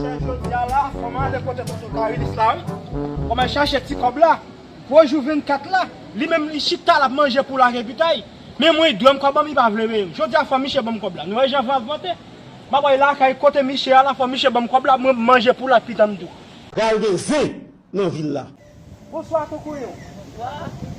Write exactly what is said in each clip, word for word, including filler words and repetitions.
Jodi a la, fò m ale kote tonton Karilis la, wi. Fò m al chache ti kòb la. Gwo jou vennkat la, li menm li chita l ap manje poul ak epitay. Men mwen, dwèm kòb ban m, li pa vle peye m. Jodi a, fò misye ban m kòb la. Nou wè jan van ap vante? M ap al lakay kote misye a la, fò misye ban m kòb la, mwen manje poul ak pitanm tou. Pral gen zen nan vil la. Bonswa, Kokoyon. Bonswa.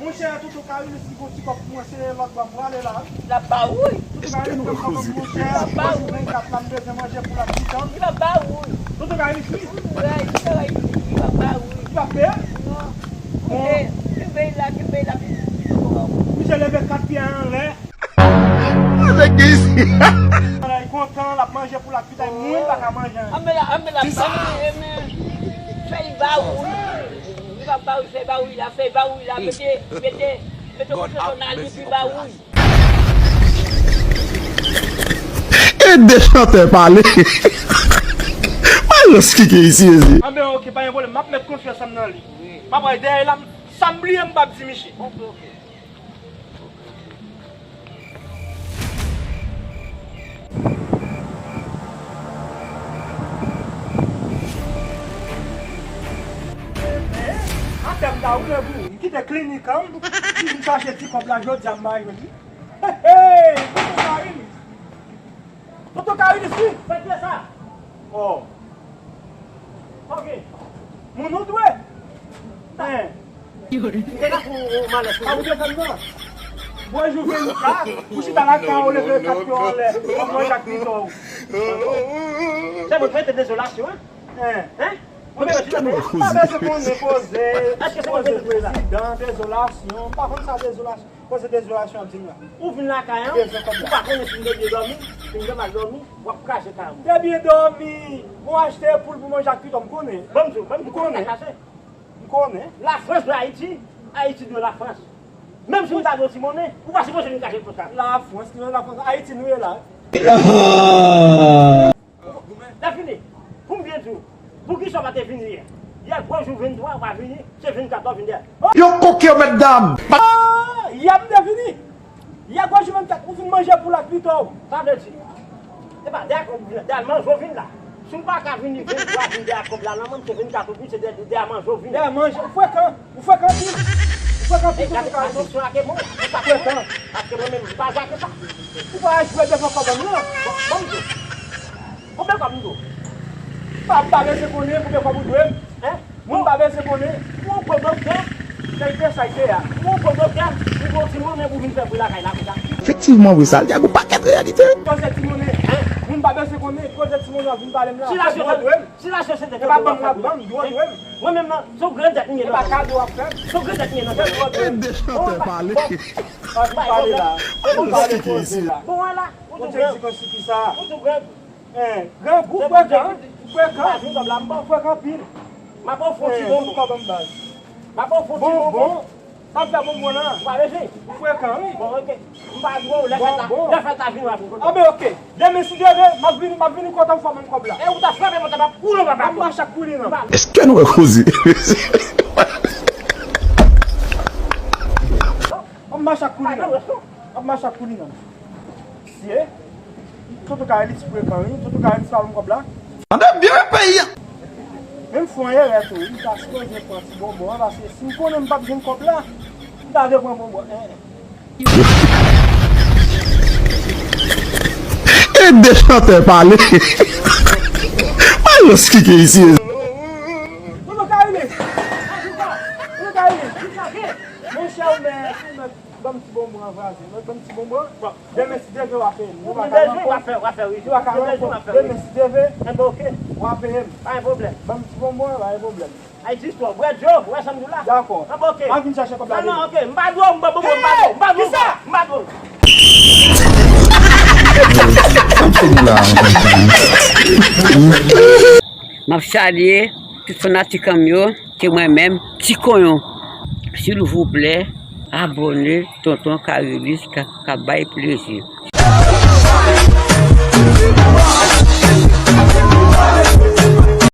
Monchè, tonton Karilis li gon ti kòb pou mwen, se lòt bò m prale la, wi. L ap ba ou, wi. Tonton Karilis gon kòb pou mwen, monchè. L ap ba ou, wi. Jou vennkat la, m bezwen manje poul ak pitanm. L ap ba ou, wi. Tonton Karilis, wi. Wi, tonton Karilis, li p ap ba ou, wi. Li p ap peye? Non. Bon. Kenbe, kenbe la, kenbe la, pi, pi, pi, pi. Misye leve kat pye anlè. Nèg isi. Li kontan, l ap manje poul ak pitanm, mwen pa ka manje anyen. Anben la, anben la, anben, anben. Fèy ba ou, wi. Li p ap ba ou, fèy ba ou, la, fèy ba ou, la, mete, mete, mete konfyans nan li, pi ba ou. E de chantè pale. Malòs ki gen isi, mesye. Anben, oke, pa gen pwoblèm. M ap met konfyans an m nan li. M ap wè dèyè la, m, sa m bliye, m p ap di misye. Oke, oke. Atè m ta woule pou ou. M kite klinik an, m vin chache ti kòb la jodi a, m bay jodi. Hey, hey, tonton Karilis. Tonton Karilis, wi. Sa k ye sa? Oh. Ok. Moun ou dwe? Hein. Ou te ka fè yon malèz pou mwen. Sa ou te fè m nan? Bonjou, vennkat. Ou chita la ka ou leve kat pye w anlè. Kòman jak pito w? Se mwen ki mete dezolasyon, hein? Hein? Hein? Mwen mete dezolasyon. M pa bezwen konnen koze. Èske se mwen ki mete dezolasyon? Prezidan, dezolasyon. M pa konn sa dezolasyon. Koze dezolasyon ap di m la. Ou vin lakay an, ou pa konnen si m te byen dòmi, si m te mal dòmi, w ap kraze kay an. Te byen dòmi, bon achte poul pou manje ak piton, m konnen. Ban m di w, ban m di w, m konnen. M konnen. Lafrans dwe Ayiti, Ayiti dwe Lafrans. Menm si m ta dwe ti monnen, ou pa sipoze vin kraze tout sa. Lafrans ki nan Lafrans, Ayiti nou ye la. Lè fini, pou m byen di w, poukisa w pa te vini yè? Yè gwo jou venntwa, w pa vini, se vennkat w vin yè. Yo koke yo, mèt dam! Ah, yè m te vini. Yè gwo jou vennkat, ou vin manje poul ak pito w. Sa vle di, se pa dèyè kòb ou vin la, dèyè manje w vin la. Si w pa ka vini venntwa, vin dèyè kòb la nan men m, se vennkat ou vin, se dèyè, dèyè manje w vin. Dèyè manje, ou frekan. Ou frekan anpil. Ou frekan anpil, tonton Karilis. Ou frekan. Paske mwen menm, m pa zake sa. Ou pa jwe devan kòb mwen, non. Bon, bon, m di w. Konbyen kòb m dwe w? M pa, m pa bezwen konnen konbyen kòb ou dwe m. Hein? Mwen m pa bezwen konnen. Ou gwo doktè. Sa y te, sa y te a. Ou gwo doktè. Ou gwo ti monnen pou vin fè bri lakay la konsa. Efektivman, wi, sa l di a gon pakèt reyalite. Koze ti monnen. Hein? Mwen m pa bezwen konnen. Koze ti monnen, vin pale m la. Sila sosete. Sila sosete. E pa ban m la, ban m, dwe w dwe m. Mwen menm nan, se yon grandèt m ye nan tèt mwen. E pa kado w ap fè m. Se yon grandèt m ye nan tèt mwen. E de chantè pale. Bon, bon, bon, bon, bon, bon, bon, bon, bon, la, ou tou grangou. Ou tou grangou. Hein, grangou, frekan, frekan. Ou frekan anpil. M ap ofri w ti bonbon. Kòb an baz. M ap ofri w ti bonbon. Sa ap fè bonbon nan. Ou pa bezwen. Ou frekan, wi. Bon, ok. M pa dwe w, lè fèt la, lè fèt la vin w ap. Anben, ok. Demen si Dye vle, m ap vini, m ap vini kontan m fè w menm kòb la. E ou ta frape mwen, ta p ap koule w papa. M ap mache ak koulin nan. Èske nou wè koze? M ap mache ak koulin nan. M ap mache ak koulin nan. Mesye, tonton Karilis frekan, wi. Tonton Karilis pa ban m kòb la. Tande byen, peyi a. Men m fè yon erè tou, wi. M ta sipoze pran ti bonbon an, paske si m konnen m p ap jwenn kòb la, m ta dwe pran bonbon. Eh, eh. E de chantè pale. Malòs ki gen isi. Tonton Karilis. Tonton Karilis. Monchè, ou mèt, ou mèt. Ban m ti bonbon an, vwazen. Ban m ti bonbon an. Bon, demen si Dye vle, w a peye m. Ou bezwen, w a fè, w a fè, wi. Ou pa ka rankont. Demen si Dye vle, w a peye m. Pa gen pwoblèm. Ban m ti bonbon an, pa gen pwoblèm. Ay, ti istwa, bwè dlo, w wè sa m di w la? Dakò. Anben, ok. M ap vin chache kòb la. Non, non, ok. M pa dwe w, m pa, m pa dwe w, m pa dwe w, m pa dwe w. M ap salye tout fanatik an m yo. Se mwen menm, Ti Konyon. Silvouplè, abòne, Tonton Karilis ka, ka bay plezi.